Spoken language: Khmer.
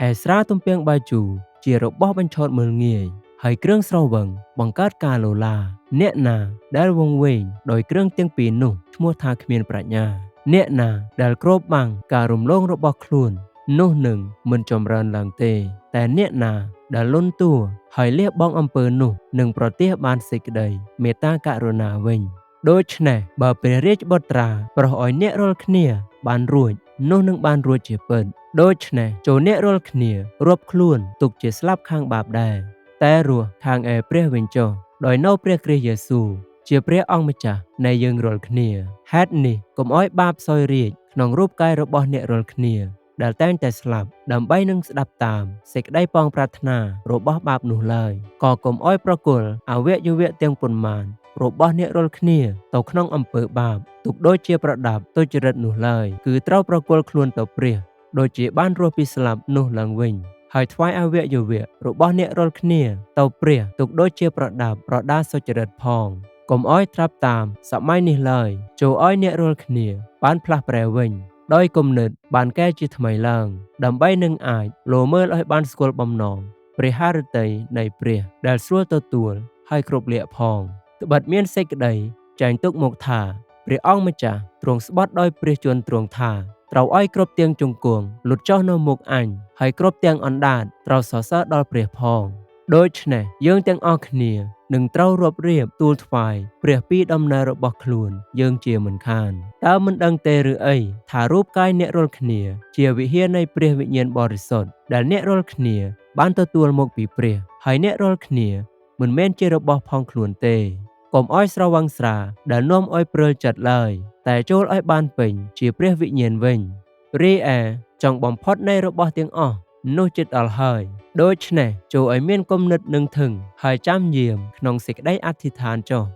ឯស្រាទំពាំងបាយជូរជារបស់បញ្ឆោតមើលងាយ ហើយគ្រឿងស្រវឹងបង្កើតការឡូឡា អ្នកណាដែលវង្វេងដោយគ្រឿងទាំងពីរនោះឈ្មោះថាគ្មានប្រាជ្ញា អ្នកណាដែលគ្របបាំងការរំលងរបស់ខ្លួននោះនឹងមិនចម្រើនឡើងទេ តែអ្នកណាដែលលន់តួហើយលះបង់អំពើនោះនឹងប្រទាសបានសេចក្តីមេត្តាករុណាវិញ។ ដូច្នេះបើព្រះរាជបុត្រាប្រោសឲ្យអ្នករាល់គ្នាបានរួច នោះនឹងបានរួចជាពិត។ ដូច្នេះចូលអ្នករាល់គ្នារាប់ខ្លួនទុកជាស្លាប់ខាងបាបដែរ តែរស់ខាងឯព្រះវិញចុះ ដោយនៅព្រះគ្រីស្ទយេស៊ូវជាព្រះអង្គម្ចាស់នៃយើងរាល់គ្នា។ ហេតុនេះកុំឲ្យបាបសោយរាជក្នុងរូបកាយរបស់អ្នករាល់គ្នាដែលតែងតែស្លាប់ ដើម្បីនឹងស្ដាប់តាមសេចក្តីប៉ងប្រាថ្នារបស់បាបនោះឡើយ ក៏កុំឲ្យប្រគល់អវយវៈទាំងប៉ុន្មានរបស់អ្នករាល់គ្នាទៅក្នុងអំពើបាប ទុកដូចជាប្រដាប់ទុច្ចរិតនោះឡើយ គឺត្រូវប្រគល់ខ្លួនទៅព្រះ ដូចជាបានរស់ពីស្លាប់នោះឡើងវិញ ហើយថ្វាយអវយវៈរបស់អ្នករាល់គ្នាទៅព្រះទុកដូចជាប្រដាប់ប្រដាសុចរិតផង។ កុំឲ្យត្រាប់តាមសម័យនេះឡើយ ចូលឲ្យអ្នករាល់គ្នាបានផ្លាស់ប្រែវិញ ដោយគំនិតបានកែជាថ្មីឡើង ដើម្បីនឹងអាចលោមើលឲ្យបានស្គាល់បំណងព្រះハរតីនៃព្រះដែលស្រួលទទួលហើយគ្រប់លក្ខផង ត្បិតមានសេចក្តីចែងទុកមកថា ព្រះអង្គម្ចាស់ទ្រង់ស្បត់ដោយព្រះជន្មទ្រង់ថា ត្រូវឲ្យគ្រប់ទាំងជង្គង់លុតចុះនៅមុខអញ ហើយគ្រប់ទាំងអណ្ដាតត្រូវសរសើរដល់ព្រះផង។ ដូច្នេះយើងទាំងអស់គ្នានឹងត្រូវរាប់រៀបទូលថ្វាយព្រះពីដំណើររបស់ខ្លួនយើងជាមិនខាន។ តើមិនដឹងទេឬអីថារូបកាយអ្នករាល់គ្នាជាវិហារនៃព្រះវិញ្ញាណបរិសុទ្ធដែលអ្នករាល់គ្នាបានទទួលមកពីព្រះ ហើយអ្នករាល់គ្នាមិនមែនជារបស់ផងខ្លួនទេ? កុំឲ្យស្រវឹងស្រាដែលនាំឲ្យព្រើលចិត្តឡើយ តែចូលឲ្យបានពេញជាព្រះវិញ្ញាណវិញ។ រីឯចុងបំផុតនៃរបស់ទាំងអស់នោះជិតដល់ហើយ ដូច្នេះចូលឲ្យមានគំនិតនឹងធឹង ហើយចាំយាមក្នុងសេចក្តីអធិដ្ឋានចុះ។